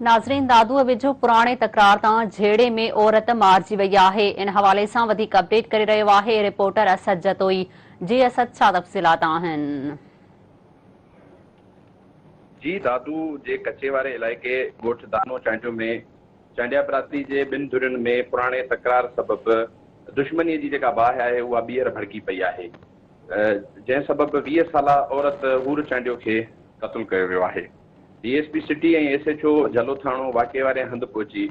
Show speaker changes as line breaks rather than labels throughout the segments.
ناظرين دادوء ويجهو پراڻي تڪرار تان جهيڙي ۾ عورت مارجي وئي آهي ان حوالي سان وڌيڪ اپڊيٽ ڪري رهيو آهي رپورٽر اسد جتوئي جي اسد ڇا تفصيلات آهن.
جي دادو جي ڪچي واري علائقي ڳوٺ دانو چانڊيو ۾ چانڊيا برادري جي ٻن ڌرين ۾ پراڻي تڪرار سبب دشمني جي جيڪا باهه آهي اها ٻيهر ڀڙڪي پئي آهي جنهن سبب 20 سالا عورت حور چانڊيو کي قتل ڪيو ويو آهي. D S P city ۽ S H O Jhallo ٿاڻو واقعي واري هنڌ پهچي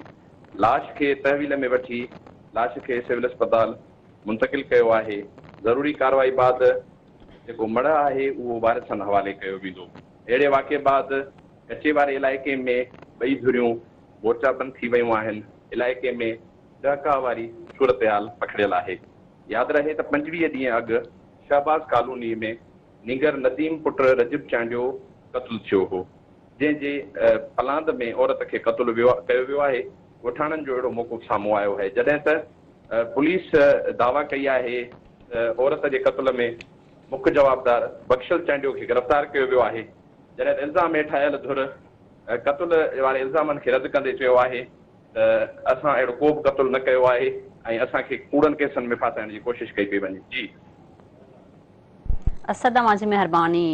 لاش کي تحويل ۾ وٺي لاش کي سول اسپتال منتقل ڪيو آهي، ضروري ڪارروائي بعد جيڪو مڙهه آهي اهو وارثن حوالي ڪيو ويندو. اهڙي واقعي بعد ڪچي واري علائقي ۾ ٻئي ڌريون مورچا بند ٿي ويون آهن، علائقي ۾ ڏهڪاء واري صورتحال پکڙيل آهي. ياد رهي ته 25 ڏينهن اڳ شهباز ڪالوني ۾ نينگر نديم پٽ رجب چانڊيو قتل ٿيو هو، جنهن جي پلاند ۾ عورت کي قتل ڪيو ويو آهي، ڳوٺاڻن جو اهڙو موقف سامهون آيو آهي، جڏهن ته پوليس دعويٰ ڪئي آهي ته عورت جي قتل ۾ مک جوابدار بخشل چانڊيو کي گرفتار ڪيو ويو آهي، جڏهن ته الزام هيٺ آيل ڌر قتل واري الزامن کي رد ڪندي چيو آهي ته اسان اهڙو ڪو به قتل نه ڪيو آهي ۽ اسان کي ڪوڙن ڪيسن ۾ ڦاسائڻ جي ڪوشش ڪئي پئي وڃي. جي.
اسد اوهان جي مهرباني.